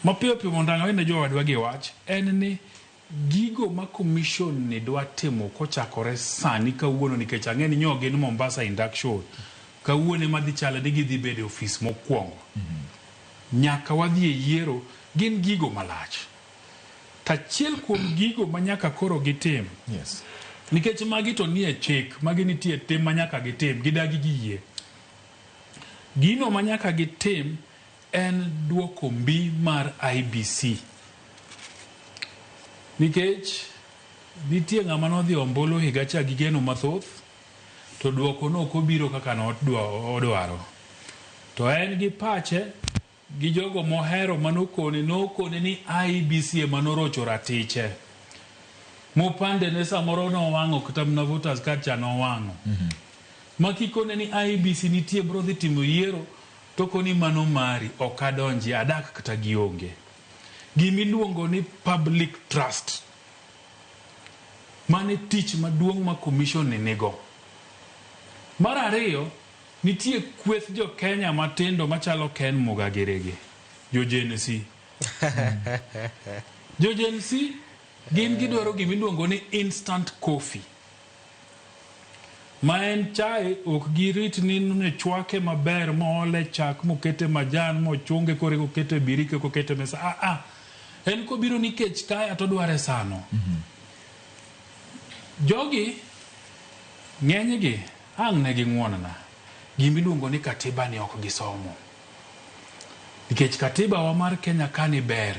Mapiyo piyo mondo ang' awene jowadwa gi wach en ni gigo ma commission ni dwa timo kochakore sani kawuono nikech ang'e ni nyo gin Mombasa induction kawuono ema dhi chalo ni gidhi bedo e ofis mokwongo. Nyaka wadhi e yiero gin gigo malach. To achiel kuom gigo ma nyaka koro gitim nikech magi to nie chik, magi nitie tim ma nyaka gitim, gidagi giyie. Gino ma nyaka gitim en duoko mbi mar IEBC. Nikech nitie ng'ama nodhi ombulu higa cha gi geno mathoth to duoko no ok obiro kaka nodwaro. To en gi pache gi jogo mohero manokone, nokone ni IEBC ema norocho ratiche. Mopande ne samoro nowang'o kata mana voters card cha nowang'o. Ma kikone ni IEBC nitie bro dhi timo yiero to koni mano mari ok adonji adak kata gionge. Gimiluongo ni public trust. Mano e tich maduong' ma commission ni nigo. Mar ariyo, nitie kweth jo Kenya matindo machalo Ken Muga girigi, jo Gen Z. Jo Gen Z gin gidwaro gimiluongo ni instant coffee. Ma en chae ok girit ni chwake maber moole chak mokete majan mochunge koro okete e birike kokete e mesa. Ah, ah. En kobiro ni kech kaya to odware sano. Jogi ng'enygi ang' ne ging'uon na. Gimiluongo ni katiba ni ok gisomo. Nikech katiba wa mar Kenya ka ni ber,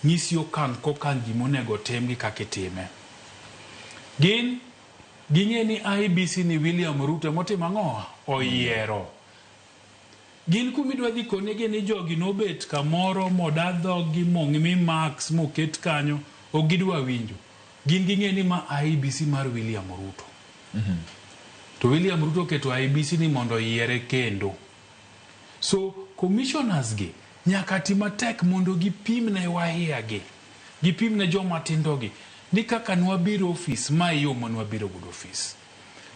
nyisi okang' kokang' gimonego tim gi kaka itime. Gin ging'e ni IEBC ni William Ruto emotimo ang'o? Oyiero. Gin kumidwa dhi konegi ni jogi nobet kamoro moda dhoggi mong'mi marks moket kanyo, ok gidwa winjo. Gin ging'e ni ma IEBC mar William Ruto. To William Ruto oketo IEBC ni mondo oyiere kendo. So commissioners gi nyaka ti matek mondo gipim ne wahia gi, gipim ne joma tindo gi ni kaka nwabiro ofis ma e yo ma nwabiro godo ofis.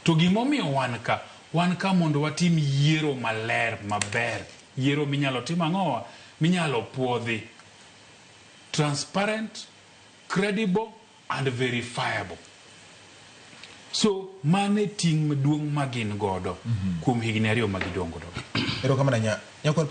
To gimomiyo wan ka, wan ka mondo watim yiero maler maber, yiero minyalo tim ang'owa, minyalo puodhi. Transparent, credible and verifiable. So mano e ting' maduong' ma gin godo kuom higni ariyo ma gidong' godo. Erokamano ahinya. Nyakwar.